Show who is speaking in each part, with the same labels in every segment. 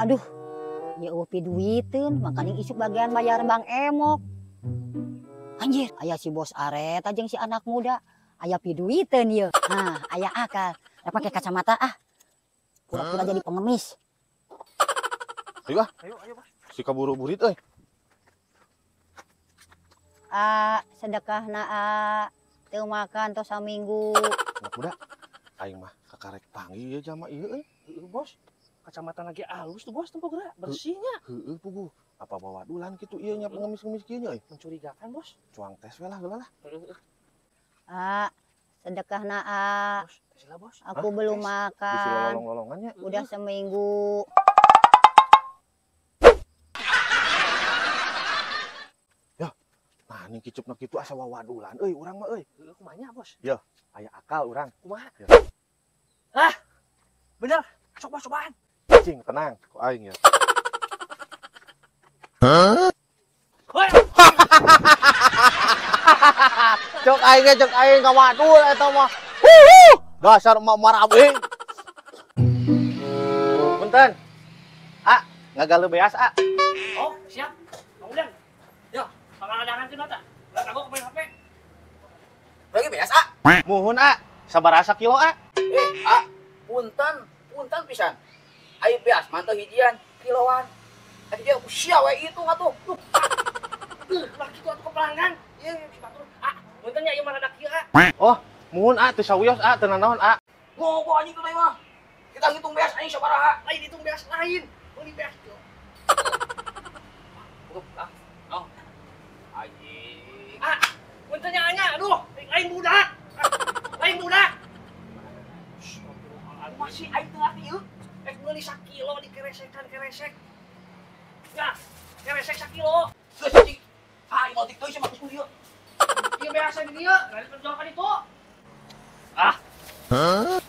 Speaker 1: Aduh, ya eueuh piduiteun, makaning isuk bagian bayar Bang Emok. Anjir, aya si bos Aret jeung si anak muda, aya piduiteun ieu. Nah, aya akal. Rek pake kacamata ah. Pura-pura jadi pengemis.
Speaker 2: Ayo ah.
Speaker 3: Ayo, ayo, Bos.
Speaker 2: Si kaburu-burit euy.
Speaker 1: A, sedekahna a, teu makan tos saminggu.
Speaker 2: Anak muda, aing mah kakarek panggil ieu jama ieu euy.
Speaker 3: Heeh, Bos. Kacamata lagi halus tuh, Bos, tempo geura bersihnya.
Speaker 2: Heeh, puguh. Apa bawa dulan kitu ieu nya pengemis-pengemis kieu nya euy.
Speaker 3: Mencurigakan, Bos.
Speaker 2: Cuang tes we lah heula lah.
Speaker 3: Heeh.
Speaker 1: A, sedekahna a.
Speaker 3: Bos, tes lah, Bos.
Speaker 1: Aku belum
Speaker 2: Bisi
Speaker 1: makan.
Speaker 2: lolong-lolongannya.
Speaker 1: Udah seminggu.
Speaker 2: Nah, ning kicupna kitu asa wawadulan euy urang mah euy.
Speaker 3: Heeh, kumaha nya, Bos?
Speaker 2: Yeuh, aya akal urang.
Speaker 3: Kumaha?
Speaker 2: Ya.
Speaker 3: Ah. Bener, sok Bos cobaan.
Speaker 2: Cing, tenang, ku aing ya.
Speaker 3: Hah?
Speaker 2: Cok aing ge cok aing ka wadul eta mah. Huhu. Dasar emak marabing. Punten. A, ngagaleuh beas, A.
Speaker 3: Oh, siap. Bang Udan. Yo, pangaladangan teh mata. Ulah kagok main HP.
Speaker 4: Lagi beas, A.
Speaker 2: Muhun, A. Sabaraha sakilo, A?
Speaker 4: A, punten, punten pisan. Ai beas mah teu hijian, kiloan. Tadi dia usia we itu atuh. Duh.
Speaker 3: Ulah kitu atuh ke pelanggan. Ieu si batur. A, punten nya ieu mah rada kieu, A.
Speaker 2: Oh, muhun, A, teu sawios, A, teu nanaon, A.
Speaker 4: Ngogo anjing teh mah. Kita ngitung beas anjing sabaraha.
Speaker 3: Lain hitung beas lain. Beli beas kieu. Ah, oh.
Speaker 4: Anjing.
Speaker 3: Ah, punten nya anya, aduh, lain budak. Lain budak.
Speaker 4: Masih aing teu ngarti ieu.
Speaker 3: Rek meuli sakilo dikeresekan keresek. Ya, keresek sakilo.
Speaker 4: Geus anjing. Ah, aing motik teuing sama geus ieu.
Speaker 3: Ieu beasa di dieu, lain perjuangkan itu. Ah.
Speaker 2: Hah?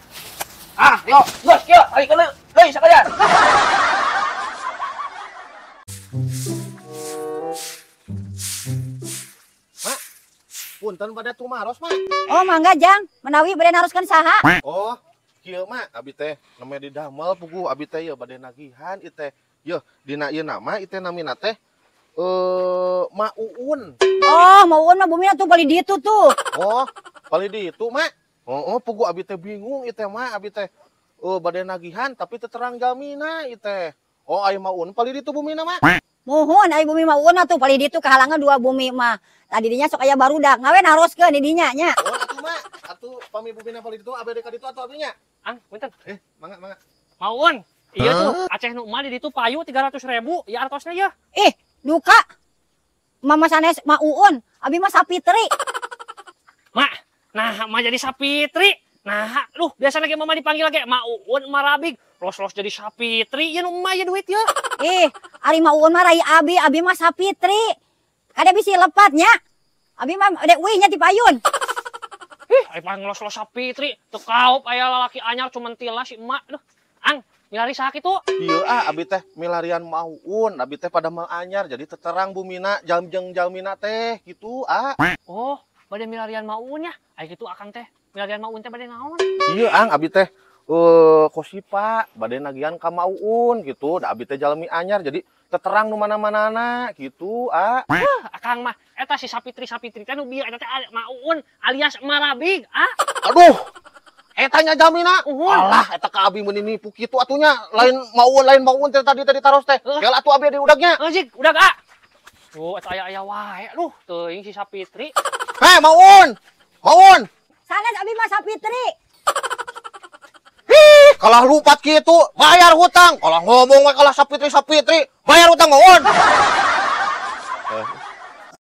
Speaker 4: Ah, yo, geus kieu, tarik deui, deui sakalian.
Speaker 2: Mak, punten pada tumaros, Mak.
Speaker 1: Oh, mangga Jang, menawi bade naroskeun saha?
Speaker 2: Oh, kieu Mak, abi teh name didamel puguh abi teh ieu bade nagihan ieu teh. Yeuh, dina ieu nama ieu teh namina teh Mak Uun.
Speaker 1: Oh, Mak Uun mah bumina tuh paling ditu tuh.
Speaker 2: Oh, paling ditu, Mak. Oh, puguh abi teh bingung ieu teh, Mak, abi teh bade nagihan tapi teu terang jamina ieu teh. Oh, aya Mak Uun paling ditu bumina, Mak.
Speaker 1: Muhun aya bumi Mak Uun atuh paling ditu kahalangan dua bumi mah. Tadi dinya sok aya barudak, ngawe naroskeun di dinya nya.
Speaker 2: Oh, atuh Mak, atuh pami bumina paling ditu abdi ka ditu atuh abi nya.
Speaker 3: Ang, punten.
Speaker 2: Mangga, mangga.
Speaker 3: Mak Uun, iya tuh, Aceh nu emak di ditu payu 300.000, ya artosna ya.
Speaker 1: Ih, duka. Mama sanes Mak Uun, abi mah Sapitri.
Speaker 3: Mak, nah mak jadi Sapitri. Nah, duh, biasa lagi mama dipanggil lagi Mak Uun, Mak Rabig. Los-los jadi Sapitri, ya nu emak ya duit ya.
Speaker 1: Ih, ari Mak Uun mah rai abi, abi mah Sapitri. Kada bisi lepatnya. Abi mah dek uih nya ti payun.
Speaker 3: Ih, ari pang los-los Sapitri, teu kaup aya lalaki anyar cuman tila si emak. Duh, ang, milari saha kitu?
Speaker 2: Ieu ah abi teh milarian Mak Uun, abi teh pada mal anyar jadi teterang bumina jam jeung jalmina teh kitu ah.
Speaker 3: Oh, bade milarian Mak Uun nya. Aya kitu akang teh. Milarian Mak Uun teh bade naon?
Speaker 2: Ieu ang abi teh kosipa bade nagihan ka Mak Uun gitu, da abi teh jalmi anyar jadi teterang nu mana-manana gitu ah.
Speaker 3: Huh, akang mah eta si Sapitri-Sapitri teh nu bieu eta teh Mak Uun alias Marabig ah.
Speaker 2: Aduh. Eta nya jamina.
Speaker 3: Uhun.
Speaker 2: Alah eta ka abi meuni nipu kitu atunya lain Mak Uun teh tadi tadi taros teh. Gel atuh abi di udagnya.
Speaker 3: Heuh jig, udag ah. Tuh eta aya-aya wae. Aduh, teuing si Sapitri.
Speaker 2: Heh, Mak Uun. Mak Uun.
Speaker 1: Sanes abi mah Sapitri.
Speaker 2: Hih, kalah lupat kitu, bayar hutang. Kalah ngomong we kalah Sapitri-Sapitri, bayar hutang Mak Uun.